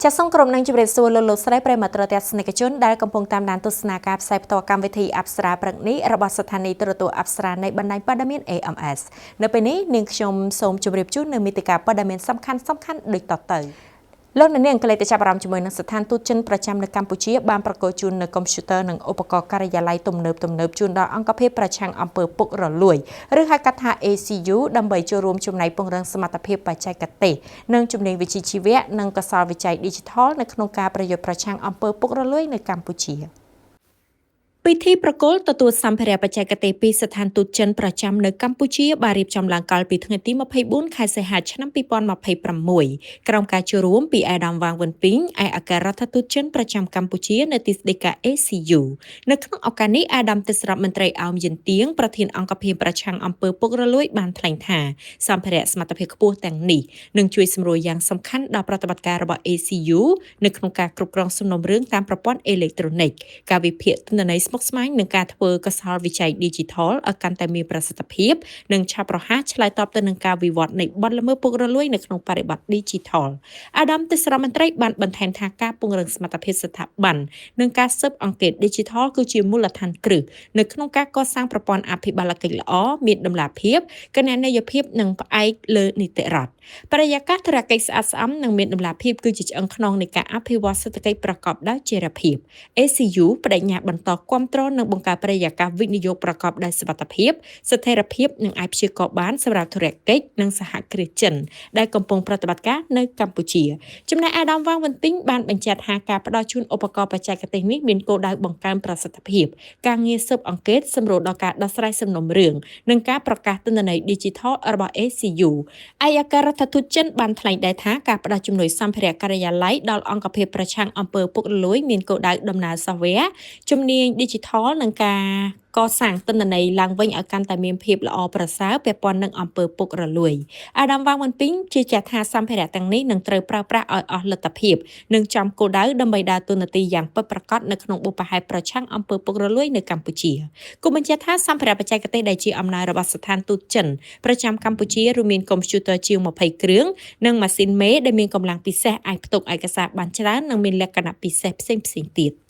ចាសសូមក្រុមនឹងជម្រាបសួរលោកលោកស្រីប្រិយមិត្តទស្សនិកជនដែលកំពុងតាមដានទស្សនាការផ្សាយផ្ទាល់កម្មវិធីអប្សរាព្រឹកនេះរបស់ស្ថានីយ៍ទូរទស្សន៍អប្សរានៃបណ្ដាញព័ត៌មាន AMS នៅពេលនេះនាងខ្ញុំសូមជម្រាបជូននៅមេតិការព័ត៌មានសំខាន់សំខាន់ដូចតទៅលោកអ្នកនាងក៏លេខទៅចាប់អារម្មណ៍ជាមួយនឹងស្ថានទូតចិនប្រចាំនៅកម្ពុជាបានប្រគល់ជូននៅកុំព្យូទ័រនិងឧបករណ៍ការិយាល័យទំនើបទំនើបជូនដល់អង្គភាពប្រឆាំងអំពើពុករលួយឬហៅកាត់ថា ACU ដើម្បីចូលរួមចំណែកពង្រឹងសមត្ថភាពបច្ចេកទេសនិងជំនាញវិជ្ជាជីវៈនិងកោសល្យវិច័យ Digital នៅក្នុងការប្រយុទ្ធប្រឆាំងអំពើពុករលួយនៅកម្ពុជា។ ពិធីប្រគល់ទទួលសម្ភារៈបច្ចេកទេសពីស្ថានទូតចិនប្រចាំនៅកម្ពុជាបានរៀបចំឡើងកាលពីថ្ងៃទី24ខែសីហាឆ្នាំ2026ក្រោមការចូលរួមពីឯកឧត្តមវ៉ាងវិនពីងឯកអគ្គរដ្ឋទូតចិនប្រចាំកម្ពុជានៅទីស្តីការ ACU នៅក្នុងឱកាសនេះឯកឧត្តមទេសរដ្ឋមន្ត្រីអោមយិនទៀងប្រធានអង្គភាពប្រឆាំងអំពើពុករលួយបានថ្លែងថាសម្ភារៈសមត្ថភាពខ្ពស់ទាំងនេះនឹងជួយសម្រួលយ៉ាងសំខាន់ដល់ប្រតិបត្តិការរបស់ ACU នៅក្នុងការគ្រប់គ្រងសំណុំរឿងតាមប្រព័ន្ធអេឡិចត្រូនិកការវិភាគទិន្នន័យស្មុគស្មាញនិងការធ្វើកសលវិច័យ Digital ឲ្យកាន់តែមានប្រសិទ្ធភាពនិងឆាប់រហ័សឆ្លើយតបទៅនឹងការវិវត្តនៃបទល្មើសពុករលួយនៅក្នុងបរិបទ Digital អាដាមទេសរដ្ឋមន្ត្រីបានបន្ថែមថាការពង្រឹងសមត្ថភាពស្ថាប័ននិងការស៊ើបអង្កេត Digital គឺជាមូលដ្ឋានគ្រឹះនៅក្នុងការកសាងប្រព័ន្ធអភិបាលកិច្ចល្អមានតម្លាភាពគណនេយ្យភាពនិងផ្អែកលើនីតិរដ្ឋបរិយាកាសធុរកិច្ចស្អាតស្អំនិងមានតម្លាភាពគឺជាឆ្អឹងខ្នងនៃការអភិវឌ្ឍសេដ្ឋកិច្ចប្រកបដោយចីរភាព ACU ប្តេជ្ញាបន្តគាំទ្រនិងបង្កើតបរិយាកាសវិនិយោគប្រកបដោយសុវត្ថិភាពស្ថិរភាពនិងអាចព្យាករណ៍បានសម្រាប់ធុរកិច្ចនិងសហគ្រាសចិនដែលកំពុងប្រតិបត្តិការនៅកម្ពុជាចំណែកអាដាមវ៉ាងវិនពីងបានបញ្ជាក់ថាការផ្តល់ជូនឧបករណ៍បច្ចេកទេសនេះមានគោលដៅបង្កើនប្រសិទ្ធភាពការងារស៊ើបអង្កេតសម្រួលដល់ការដោះស្រាយសំណុំរឿងនិងការប្រកាសទិន្នន័យ Digital របស់ ACU ឯកអគ្គរដ្ឋទូតចិនបានថ្លែងដែរថាការផ្តល់ជំនួយសម្ភារៈការិយាល័យដល់អង្គភាពប្រឆាំងអំពើពុករលួយមានគោលដៅដំណើរ software ជំនាញ Digital និងការកសាងទិន្នន័យឡើងវិញឲ្យកាន់តែមានភាពល្អប្រសើរពាក់ព័ន្ធនឹងអំពើពុករលួយអាដាមវ៉ាងវិនពីងជឿជាក់ថាសម្ភារៈទាំងនេះនឹងត្រូវប្រើប្រាស់ឲ្យអស់លទ្ធភាពនិងចំគោលដៅដើម្បីដើរតួនាទីយ៉ាងពិតប្រាកដនៅក្នុងបុព្វហេតុប្រឆាំងអំពើពុករលួយនៅកម្ពុជាគូបញ្ជាក់ថាសម្ភារៈបច្ចេកទេសដែលជាអំណោយរបស់ស្ថានទូតចិនប្រចាំកម្ពុជារួមមានកុំព្យូទ័រជាង20គ្រឿងនិងម៉ាស៊ីនមេដែលមានកម្លាំងពិសេសអាចផ្ទុកឯកសារបានច្រើននិងមានលក្ខណៈពិសេសផ្សេងៗទៀត។